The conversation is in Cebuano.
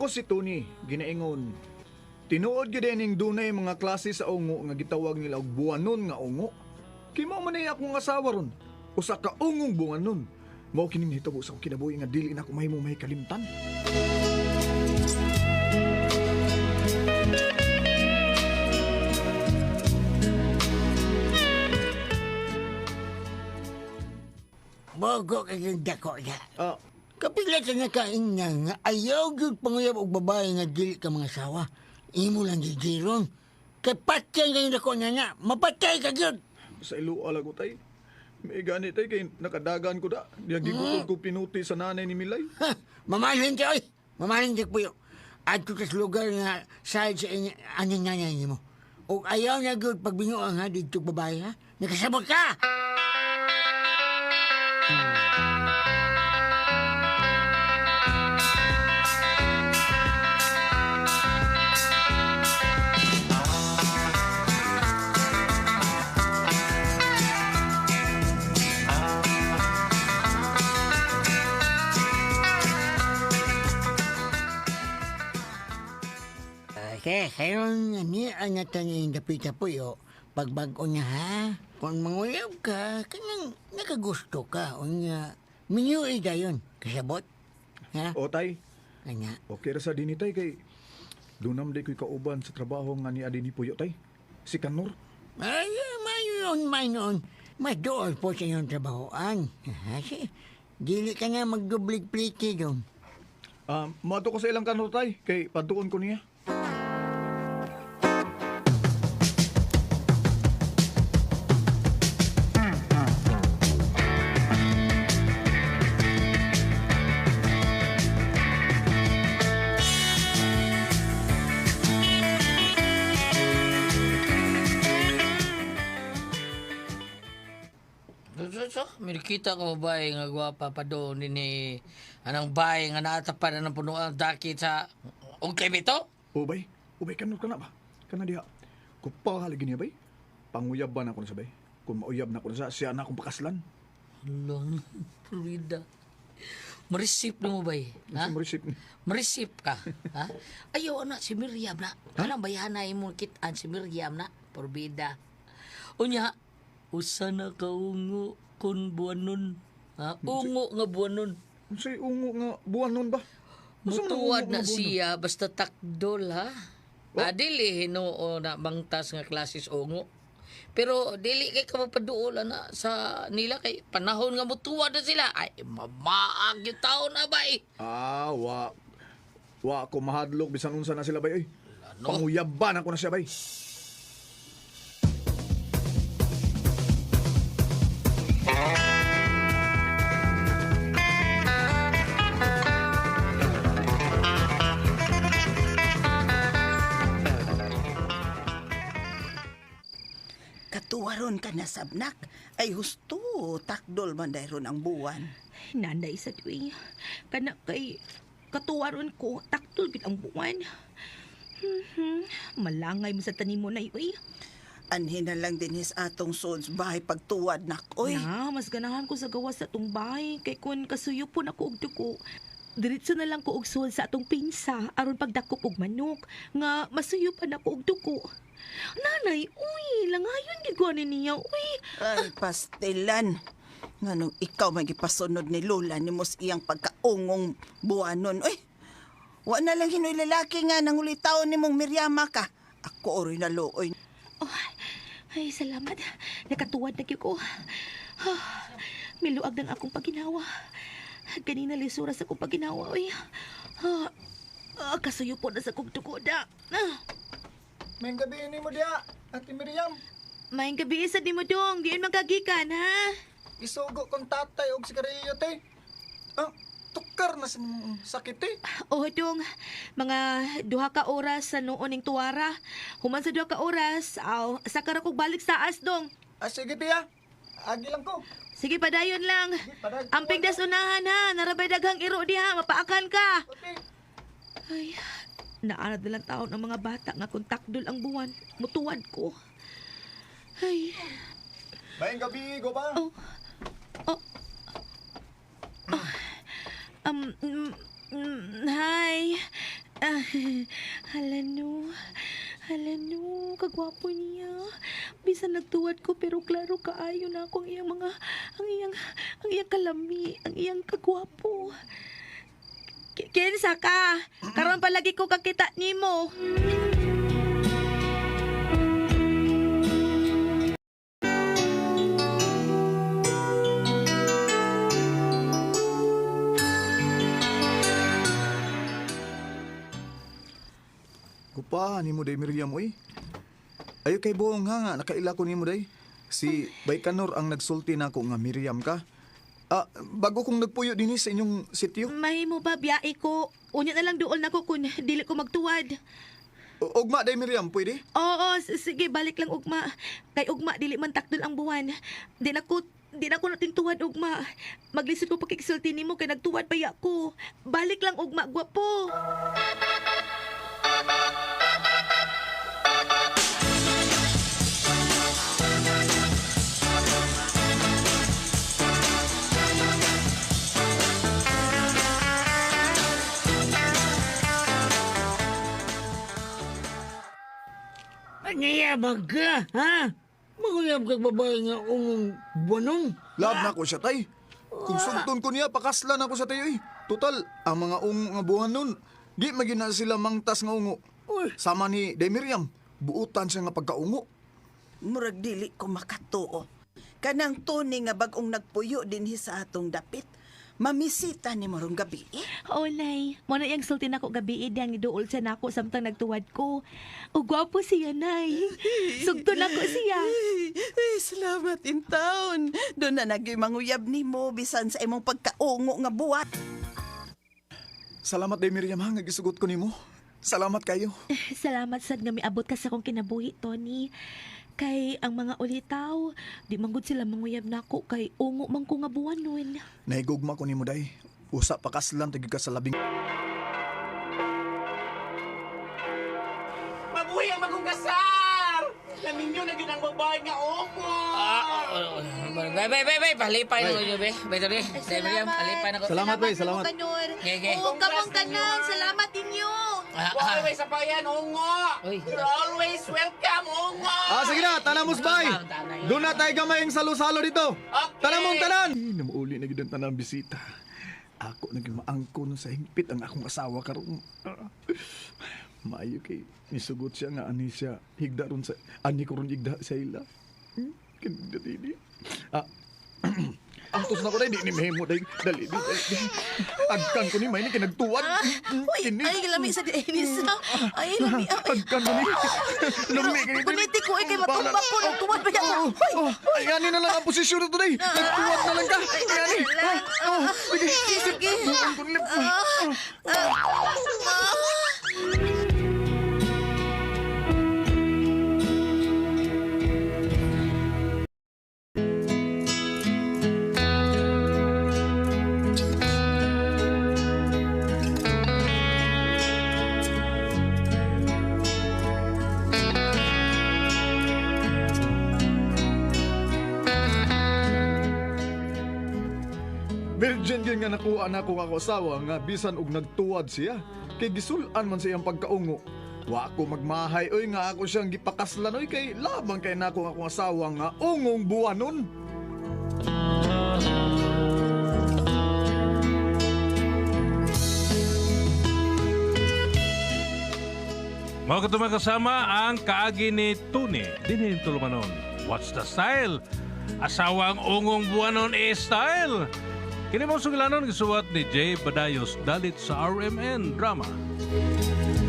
Nako si Tony, ginaingon. Tinuod gyud ning dunay mga klase sa ungo nga gitawag nila og buwanon nga ungo. Kay mao man ay akong asawa ron. Usa ka ungong buwanon. Mao kining nahitabo sa akong kinabuhi nga dili na ako mahimong mahikalimtan. Bogo kay dako ya. Ah, Kapila sa nakain nga nga ayaw gyud panguyab og babae nga dili ka mga sawa. Imo lang gigiron. Kay patay kay dako nga nga, mapatay ka gyud. Sa ilo alago tay. May gani tay kay nakadagan ko da. Diya gigutod ko pinuti sa nanay ni Milay. Ha, mamahalin ka oy. Mamahalin ka puyo. Adto ka sa lugar nga side sa inyo, aning nanay nimo. Og ayaw na gyud pagbinuang ha didto babae ha. Nakasabot ka. Okay, karon ni ang nataning dapita puyo. Pagbag-o niya ha, kung manguyab ka, kanang nakagusto ka. Unya, minyo dayon. Kasabot? Ha? O tay, Kanya. okay ra sa dinhi tay kay dunam day ko'y kauban sa trabaho nga ni adini puyo tay. Si Kanor. Ay, mayo yun, mayo noon. Mas dool po sa inyong trabahoan. Ha, si, dili ka na magdublig-pliti doon. Moadto ko sa ilang Kanor tay kay paduon ko niya. So, may nakita ko babae nga gwapa pa doon ni anang bahay nga naatapan na ng punuan dakit sa okay bito? O bay, ubay Kanor ka na ba? Kana diha. Kupa lagi niya bay. Panguyab ba na ko na sa bay? Kung mauyab na ko na sa siya na akong pakaslan. Lang, Florida. Marisip na mo ba eh? Ha? Ha? Marisip ni. Marisip ka. Ha? Ayaw na, si Miriam na. Kanang bayana imong kitaan si Miriam na. Porbida. Unya, usa na kaungo kun buwanon. Ha? Ungo nga buwanon. Unsay ungo nga buwan nun ba? Unsa man ang Mutuwad ungo na nga buwan nun? siya basta takdol ha. Oh. Ah, dili hinuo na bangtas nga klasis ungo. Pero dili kay ka mapaduol na sa nila kay panahon nga mutuwad na sila. Ay mamaag yung taon na ba eh. Ah, wa. Wa ko mahadlok bisan unsa na sila bay oy. Ano? Panguyab ba na ko na siya bay? Katuwaron ka na sabnak. Ay husto, takdol man dayron ang buwan. Nanay sa tuwi. Kana kay katuwaron ko, taktol gid ang buwan. Malangay mo sa tanim mo na uy. Anhin na lang din his atong sons bahay pagtuwad nak, oy. Na, mas ganahan ko sa gawas sa atong bahay. Kay kun kasuyo po na ko og dugo. Diretso na lang ko og suwal sa atong pinsa aron pagdakop og manok nga masuyo pa na ko og dugo. Nanay, uy, langayon gid ko ani niya, uy. Ay, pastilan. Nganong ikaw may gipasunod ni Lola ni mos iyang pagkaungong buwanon, oy. Wa na lang hinoy lalaki nga nangulitaw ni mong Miryama ka. Ako oroy na looy. Oh, ay, salamat. Nakatuwad na gyud ko. Ah, miluag ng akong paginawa. Ganina lisura sa akong paginawa, uy. Ah, ah, kasuyo po na sa akong dugo da. Ah, May gabi ni mo diha, Ate Miriam. Maayong gabi sa di mo dong. Diyon magkagikan, ha? Isugo kong tatay og sigarilyo te. Ah, tukar na sa imong sakit te. Oh, dong. Mga 2 ka oras sa noon ning tuwara. Human sa 2 ka oras, aw, sakara kog balik sa taas, dong. Ah, sige te ah. Agi lang ko. Sige, padayon lang. Padayon. Amping das unahan, ha? Narabay daghang iro diha. Mapaakan ka. Okay. Ay, naarad na lang taon ang mga bata nga kung takdol ang buwan. Mutuwad ko. Ay, Maayong gabi, go ba? oh, oh, oh. Hi. Ah, hala no. Hala no, kagwapo niya. Bisan nagtuwad ko pero klaro kaayo na ako ang iyang mga ang iyang kalami, ang iyang kagwapo. Kinsa ka? Karon palagi ko kakita nimo. Kupa nimo day Miriam oy. Ayo kay buong nga nga nakaila ko nimo day. Si Baykanor ang nagsulti nako nga Miriam ka. Ah, bago kong nagpuyo dinhi sa inyong sityo. Mahimo ba biyahe ko? Unya na lang duol nako kun dili ko magtuwad. Ugma day Miriam, pwede? Oo, sige, balik lang ugma. Kay ugma dili man takdol ang buwan. Di na ko natintuwad ugma. Maglisod ko pakigsulti nimo kay nagtuwad pa ya ko. Balik lang ugma, gwapo. Niyabag ka, ha? Maguyab kag babae nga ungong buwanong. Love na ko siya tay. Kung sugton ko niya, pakaslan ako sa tayo eh. Total, ang mga ungo nga buwan nun, di magina sila mangtas nga ungo. Uy. Sama ni Day Miriam, buutan siya nga pagkaungo. Murag dili ko makatuo. Kanang Tony nga bag-ong nagpuyo dinhi sa atong dapit. Mamisita ni morong gabi eh. Oo, nay. Mo na iyang sulti nako gabi diyang niduol siya nako samtang nagtuwad ko. O gwapo siya, nay. Sugto nako siya. Ay, salamat in town. Doon na nagyoy manguyab nimo bisan sa imong pagkaungo nga buwan. Salamat Day Miriam ha, nga gisugot ko nimo. Salamat kayo. Salamat sad nga miabot ka sa akong kinabuhi, Tony. Kay ang mga ulitaw, di man gud sila manguyab nako kay ungo man ko nga buwan nun. Nahigugma ko nimo day. Usa pakaslan tagi ka sa labing. Mabuhi ang bagong kasar! Lamin nyo na yun ang babae nga ungo! Ah, Bay, bay, bay, bay, palipay na ko yun, bay. Bay, sorry. Bay, Miriam, palipay na ko. Salamat, bay, salamat. Kanor. Okay, okay. Oo, kamong tanan. Salamat ninyo. Ah, Huwag ah. always sa payan, ungo! Uy. You're always welcome, ungo! Ah, sige na, tanamos bay. Doon na tayo gamay ang salo-salo dito. Okay. Tanamong tanan. Namuuli na gid ang tanang bisita. Ako na gyud maangko nun sa hingpit ang akong asawa karon. Ah. Maayo kay nisugot siya nga ani siya higda ron sa ani ko ron higda sa ila. Kinda dili. Ah. Antos na ko day di ni mahimo day. Dali di. Dali, di. Agkan ko ni may ni kinagtuwad. Uy, Kini. ay, lami sa Dennis. Ay, lami. Ay, Agkan ko ni. Lami kini. Kuniti ko, ay, kay matumba ko. Nagtuwad ba yan? Oo, Uy, oh, ay, ani na lang ang posisyon na today. Nagtuwad na lang ka. Ay, ani. lang. Oh, oh, sige. Sige. Bukan ko nilip. Virgin gyud nga nakuha na ko ako asawa nga bisan og nagtuwad siya. Kay gisulan man sa iyang pagkaungo. Wa ko magmahay oy nga ako siyang gipakaslan oy kay labang kay nako akong asawa nga ungong buwanon. Mao kato mga kasama ang kaagi ni Tony dinhi tulumanon. What's the style? Asawa ang ungong buwanon e style. Kini mo sugilanon gisuwat ni Jay Badayos dalit sa RMN Drama.